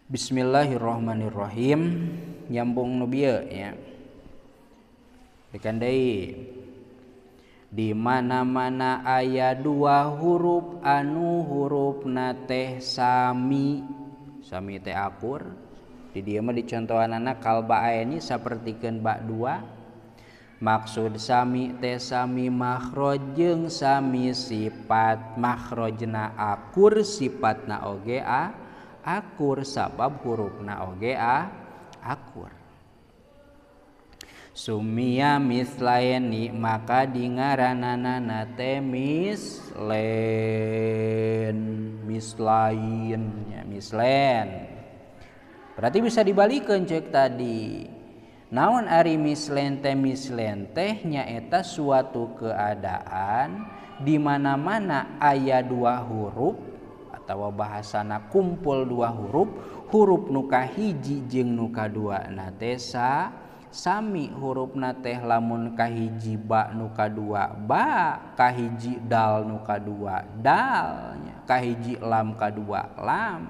Bismillahirrahmanirrahim. Nyambung nu bieu ya. Dekan deui. Di mana-mana aya dua huruf anu hurufna teh sami. Sami teh akur. Di dieu mah dicontohanana kalba aeni sapertikeun ba dua. Maksud sami teh sami makhraj jeung sami sifat. Makhrajna akur, sifatna oge akur, sabab hurufna oge akur. Sumia mislaini maka dingaranana teh mislen, mislain ya, mislen. Berarti bisa dibalikeun cek tadi. Naon ari mislen teh? Mislen teh nyaeta suatu keadaan di mana-mana aya dua huruf atawa bahasana kumpul dua huruf, huruf nu kahiji jeung nu kaduana teh sami. Hurufna teh lamun kahiji ba nu kadua ba, kahiji dal nu kadua dal, kahiji lam kadua lam.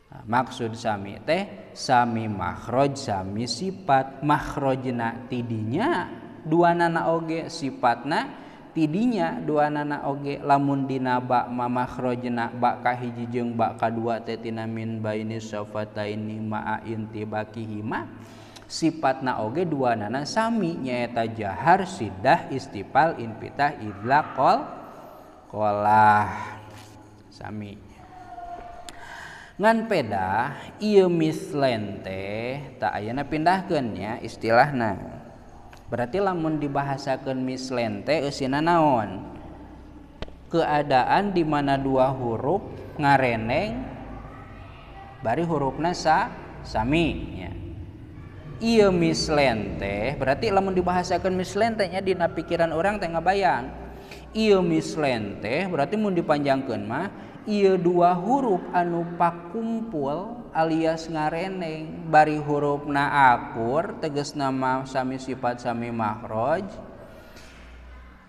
Nah, maksud sami teh sami makhraj sami sifat. Makhrajna tidinya duanana oge, sifatna tidinya duanana oge. Lamun dina ba ma makhrajna ba kahiji jeung ba kadua teh tina min baini syafataini ma'a intibakihima, sifatna oge duanana sami nyaeta jahar, sidah, istifal, infitah, idlaq, qolah sami. Ngan peda ieu mislen teh tak ayeuna pindahkeun nya istilahna. Berarti lamun dibahasakeun mislen teh eusina naon? Keadaan di mana dua huruf ngareneng bari hurufna sami nya. Ieu mislen teh berarti lamun dibahasakeun mislen teh nya dina pikiran urang teh ngabayang. Ieu mislen teh berarti mun dipanjangkeun mah ieu dua huruf anu pakumpul alias ngareneng bari hurufna akur tegasna mah sami sifat sami makhraj.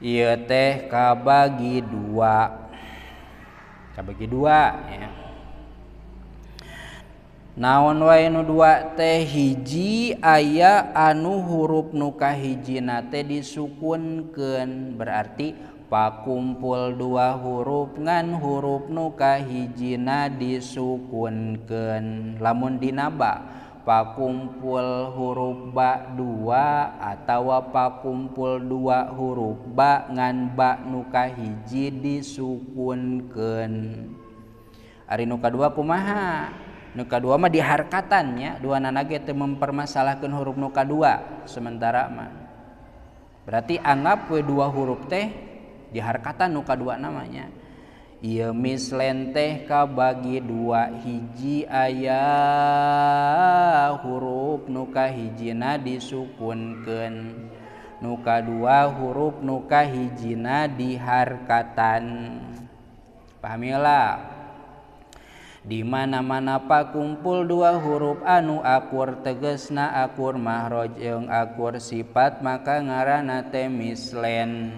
Ieu teh kabagi dua. Kabagi dua ya. Naon wae nu dua teh? Hiji aya anu huruf nu kahijina teh disukunkeun, berarti pakumpul dua huruf ngan huruf nu kahijina disukunkeun. Lamun dina ba pakumpul huruf ba dua atawa pakumpul dua huruf ba ngan ba nu kahiji disukunkeun. Ari nu kadua kumaha? Nu kadua mah diharkatan nya, duanana ge teu mempermasalahkeun huruf nu kadua sementara mah. Berarti anggap we dua huruf teh diharkatan nu kadua namanya. Ieu mislen teh kabagi dua, hiji aya huruf nu kahijina disukunkeun, nu kadua huruf nu kahijina diharkatan. Pahamilah. Di mana-mana pakumpul dua huruf anu akur tegesna akur mahraj jeung akur sifat maka ngaranna teh mislen.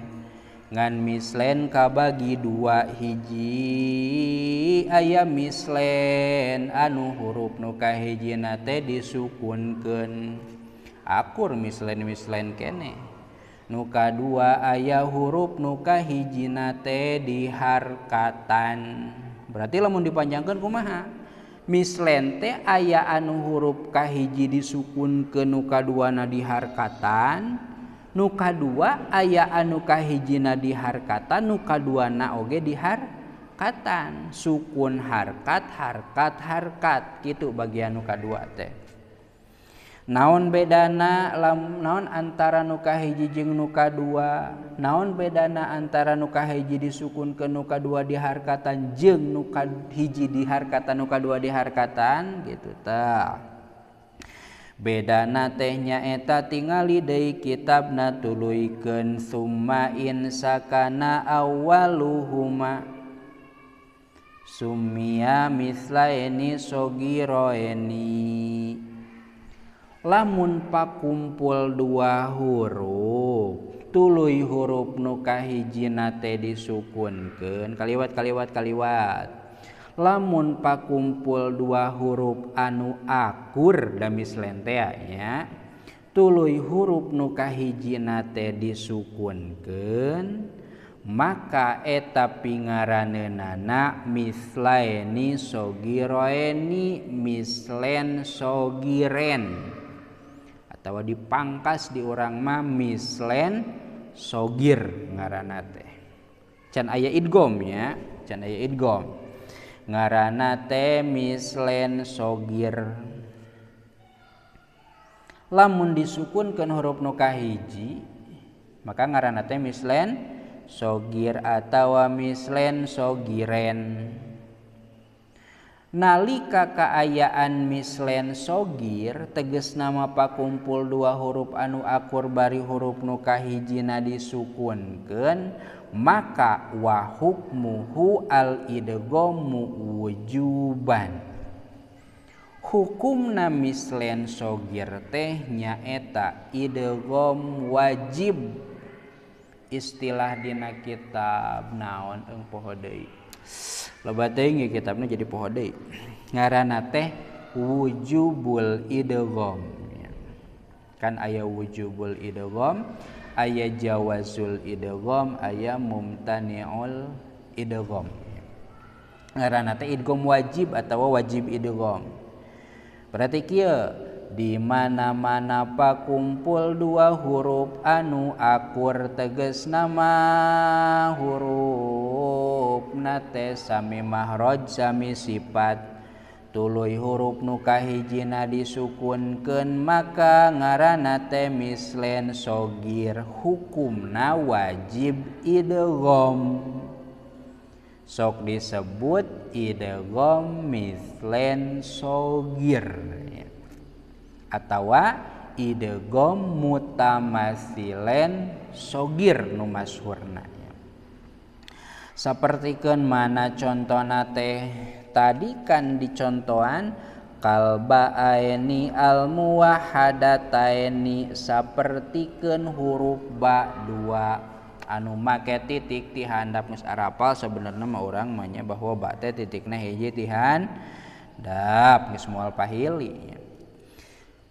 Ngan mislen kabagi dua, hiji aya mislen anu huruf nu kahijina teh disukunkeun, akur mislen-mislen keneh. Nu kadua aya huruf nu kahijina teh diharkatan. Berarti lamun dipanjangkeun kumaha? Mislen teh aya anu huruf kahiji disukunkeun nu kaduana diharkatan, nu kadua aya anu kahijina diharkatan, nu kaduana oge diharkatan. Sukun harkat harkat harkat kitu bagian nu kadua teh. Naon bedana naon antara nu kahiji jeung nu kadua? Naon bedana antara nu kahiji disukunkeun nu kadua diharkatan jeung nu kahiji diharkatan nu kadua diharkatan gitu tah. Bedana teh nyaeta tingali deui kitabna tuluykeun summa in sakana awwaluhuma summiya mislaini sogiroeni. Lamun pakumpul dua huruf tuluy huruf nu kahijina teh disukunkeun kaliwat kaliwat kaliwat. Lamun pakumpul dua huruf anu akur da mislen teh nya tuluy huruf nu kahijina teh disukunkeun maka eta pingaraneunana mislaini sogiroeni mislen sogiren atawa dipangkas di urang mah mislen sogir ngaranna teh. Can aya idgham nya, can aya idgham. Ngaranna teh mislen sogir. Lamun disukunkeun huruf nu kahiji maka ngaranna teh mislen sogir atawa mislen sogiren. Nalika kaayaan mislen sogir teges nama pakumpul dua huruf anu akur bari huruf nu kahijina disukunkeun maka wa hukmuhu al idghamu wujuban. Hukumna mislen sogir teh nyaeta idgham wajib. Istilah dina kitab naon eung poho deui. Loba teuing ieu kitabna jadi poho deui. Ngaranna teh wujubul idgham. Kan aya wujubul idgham, aya jawazul idgham, aya mumtani'ul idgham. Ngaranna teh idgham wajib atawa wajib idgham. Berarti kieu di mana-mana pakumpul dua huruf anu akur teges nama huruf nate sami mahraj sami sifat tuluy huruf nu kahijina disukunkeun maka ngaranna teh mislen sogir hukumna wajib idgham. Sok disebut idgham mislen sogir atawa idgham mutamasilen sogir nu masyhurna. Sapertikeun mana contona teh tadi kan dicontohan kalbaaini al muwahhadataini sapertikeun huruf ba dua anu make titik ti handap geus arapal sebenarnya mah urang mah nya bahwa ba teh titikna hiji ti handap geus moal pahili.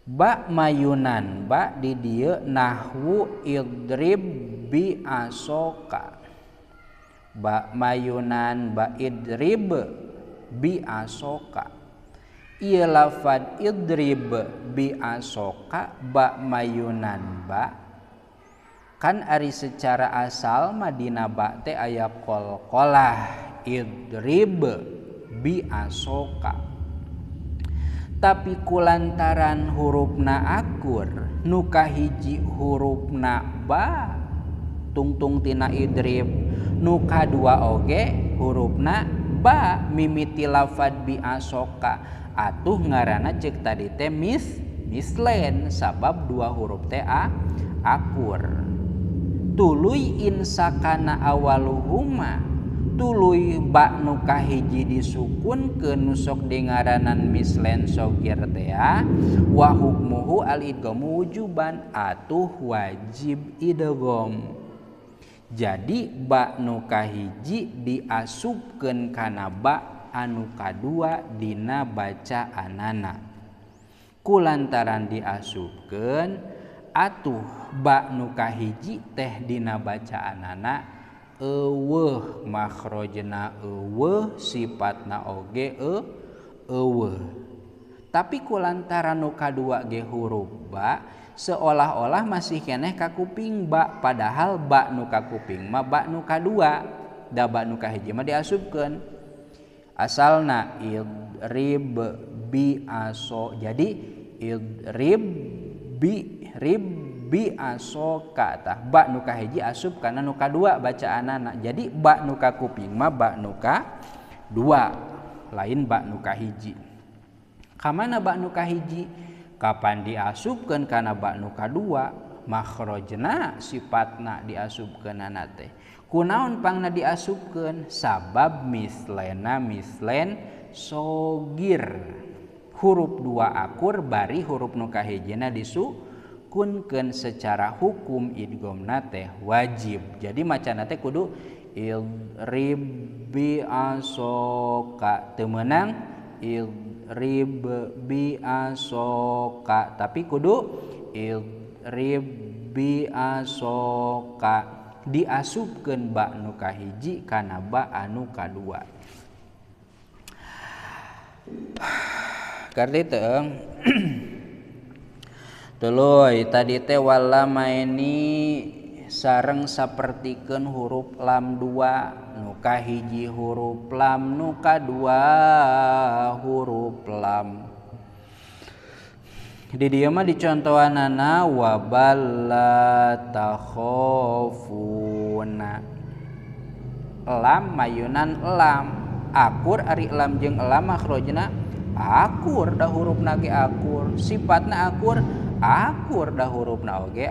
Ba mayunan ba di dieu nahwu idrib bi asoka. Ba mayunan ba idrib bi asoka. Ieu lafad idrib bi asoka ba mayunan ba kan ari secara asal mah dina ba teh aya qalqalah idrib bi asoka. Tapi kulantaran hurufna akur nu kahiji hurufna ba tungtung tina idrib nu kadua oge hurufna ba mimiti lafad bi asoka atuh ngaranna ceuk tadi teh mislen sabab dua huruf teh akur. Tuluy insakana awaluhuma tuluy ba nu kahiji disukunkeun nu sok dingaranan mislen sogir teh wa hukmuhu al idghamu wujuban atuh wajib idgham. Jadi ba nu kahiji diasupkeun kana ba anu kadua dina bacaanana. Kulantaran diasupkeun atuh ba nu kahiji teh dina bacaanana eueuh makhrajna eueuh sifatna oge eueuh. Tapi kulantaran nu kadua ge huruf ba seolah-olah masih keneh kakuping ba padahal ba nu kakuping mah ba nu kadua da ba nu kahiji mah diasupkeun. Asalna idrib bi aso jadi idrib bi rib bi asoka tah ba nu kahiji asup kana nu kadua bacaanana. Jadi ba nu kakuping mah ba nu kadua lain ba nu kahiji. Kamana ba nu kahiji? Kapan diasupkeun kana ba nu kadua makhrajna sifatna diasupkeunana teh. Kunaon pangna diasupkeun? Sabab mislena mislen sogir. Huruf dua akur bari huruf nu kahijina disukunkeun secara hukum idghamna teh wajib. Jadi macana teh kudu Idrib bi asoka teu meunang idrib bi asoka tapi kudu idrib bi asoka diasupkeun ba nu kahiji kana ba anu kadua. Karti teu tuluy tadi teh walamaini sareng sapertikeun huruf lam dua nu kahiji huruf lam nu kadua huruf lam. Di dieu mah dicontohanana wa balla takhafuna. Lam mayunan lam akur ari lam jeung lam makhrajna akur da hurufna ge akur sifatna akur akur da hurufna oge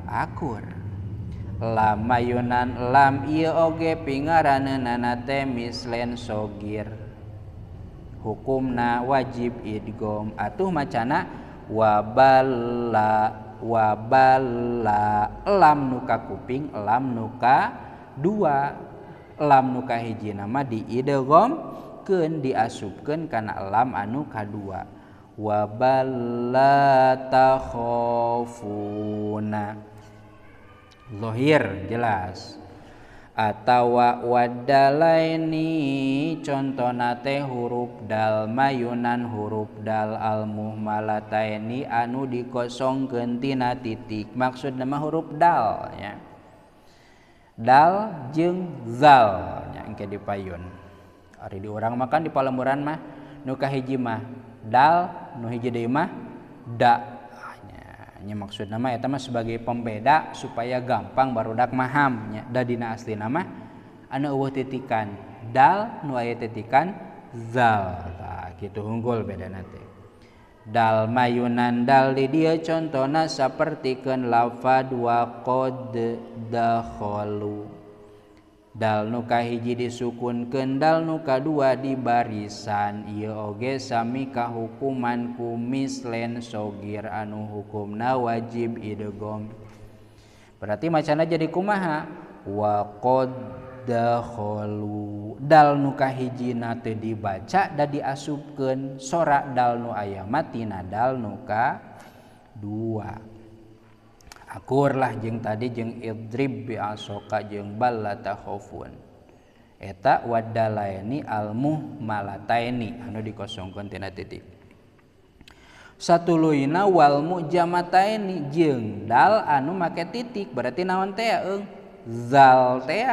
akur. Lam mayunan lam ieu oge pingaraneunana teh mislen sogir hukumna wajib idgham atuh macana waballa waballa lam nu ka kuping lam nu ka dua lam nu ka hiji nama diidghamkeun diasupkeun kana lam anu kadua waballa takhafuna. Zahir jelas atawa wadalaini contona teh huruf dal mayunan huruf dal al muhmalataini anu dikosongkeun tina titik maksudna mah huruf dal nya dal jeung zal nya engke dipayun ari di urang mah kan di palemburan mah nu kahiji mah dal nu hiji deui mah da. Nya maksudna mah eta mah sebagai pembeda supaya gampang barudak maham nya da dina aslina mah anu eueuh titikan dal nu aya titikan zal tah kitu unggul bedana teh. Dal mayunan dal di dieu contona sapertikeun lafad wa qad dakhalu. Dal nu kahiji disukunkeun dal nu kadua di barisan ieu oge sami kahukuman ku mislen sogir anu hukumna wajib idgham. Berarti macana jadi kumaha wa qad dakhalu dal nu kahijina teu dibaca da diasupkeun sora dal nu aya matina dal nu kadua. Akur lah jeung tadi jeung idrib bi asoka jeung balla takhafun. Eta wadalaini al muhmalataini anu dikosongkeun tina titik. Satuluyna wal mujamataini jeung dal anu make titik berarti naon teh eung zal teh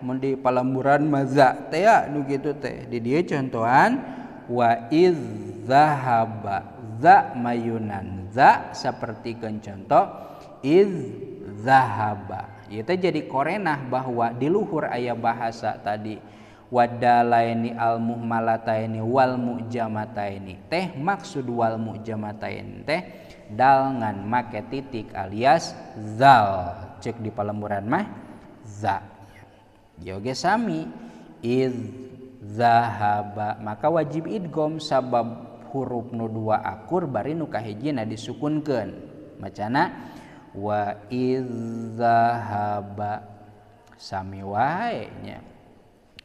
mun di palemburan mah za teh nu kitu teh. Di dieu contohan wa iz zahaba za mayunan za sapertikeun contoh iz zahaba. Ieu teh jadi korenah bahwa di luhur aya bahasa tadi wadalaini al muhmalataini wal mujamataini teh maksud wal mujamataini teh dal ngan make titik alias zal cek di palemburan mah za. Ieu ge sami iz zahaba maka wajib idgham sabab huruf nu dua akur bari nu kahijina disukunkeun macana wa iz zahaba sami wae nya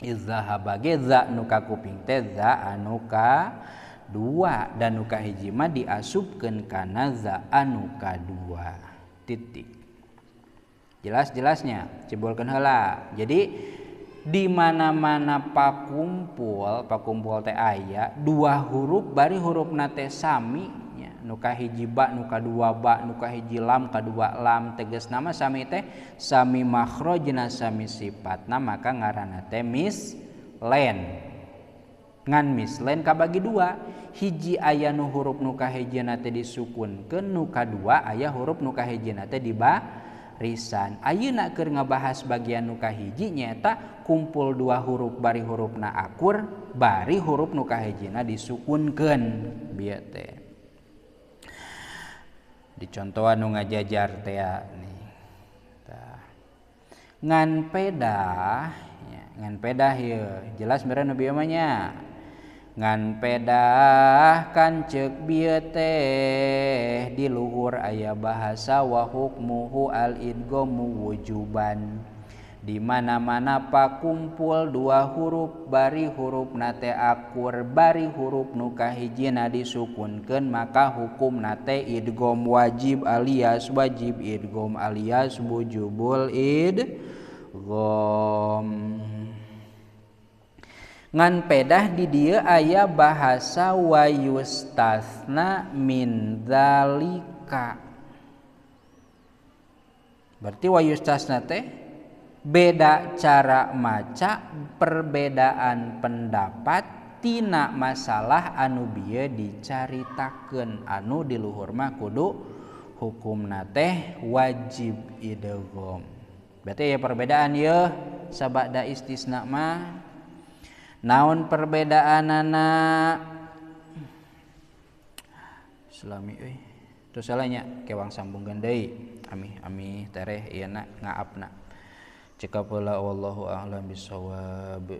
iz zahaba ge za nu ka kuping teh za anu ka dua dan nu kahiji mah diasupkeun kana za anu kadua titik. Jelas-jelasnya cebolkeun heula. Jadi di mana-mana pakumpul pakumpul teh aya dua huruf bari hurufna teh sami nya nu kahiji ba nu kadua ba nu kahiji lam kadua lam tegasna mah sami teh sami makhrajna sami sifatna maka ngaranna teh mislen. Ngan mislen kabagi dua hiji aya nu huruf nu kahijina teh disukunkeun nu kadua aya huruf nu kahijina teh dibarisan. Ayeuna keur ngabahas bagian nu kahiji nyaeta kumpul dua huruf bari hurufna akur bari huruf nu kahijina disukunkeun bieu teh. Dicontohan nu ngajajar teh nih. Tah. Ngan pedah nya, ngan pedah ieu jelas meureun nu bieu mah nya. Ngan pedah kan ceuk bieu teh di luhur aya bahasa wa hukmuhu al idghamu wujuban. Di mana-mana pakumpul dua huruf bari huruf nate akur bari huruf nu kahijina disukunkeun maka hukum nate idgham wajib alias wajib idgham alias wujubul idgham. Ngan pedah di dieu aya bahasa wa yustasna min dzalika. Berarti wa yustasna teh beda cara maca, perbedaan pendapat tina masalah anu bieu dicaritakeun anu di luhur mah kudu hukumna teh wajib idgham. Berarti ya perbedaan yeuh sabada istisna mah. Naon perbedaanana? Selami euy. Terus salahnya kewang sambungkeun deui. Amih amih tereh ieu na ngaapna. Cekap heula wallahu a'lam bissawab.